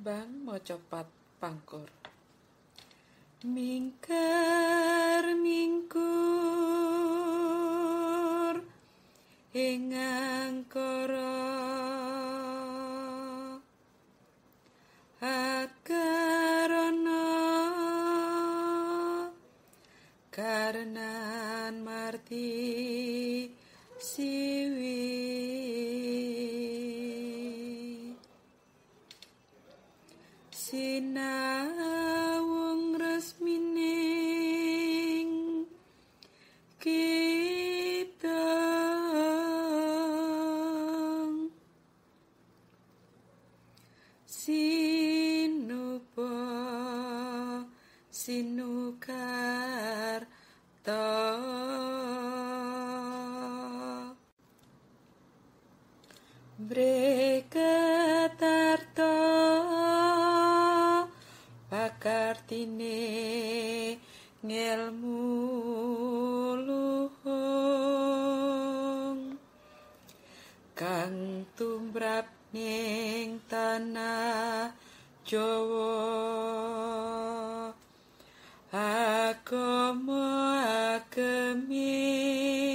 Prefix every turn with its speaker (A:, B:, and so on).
A: Tembang macapat pangkur. Mingker mingkur ing angkara akarana karenan marti siwi sinawung resmining kidung sinuba sinukarta mreketarta pakartine ngelmu luhung kang tumrap ning tanah Jawa agama ageming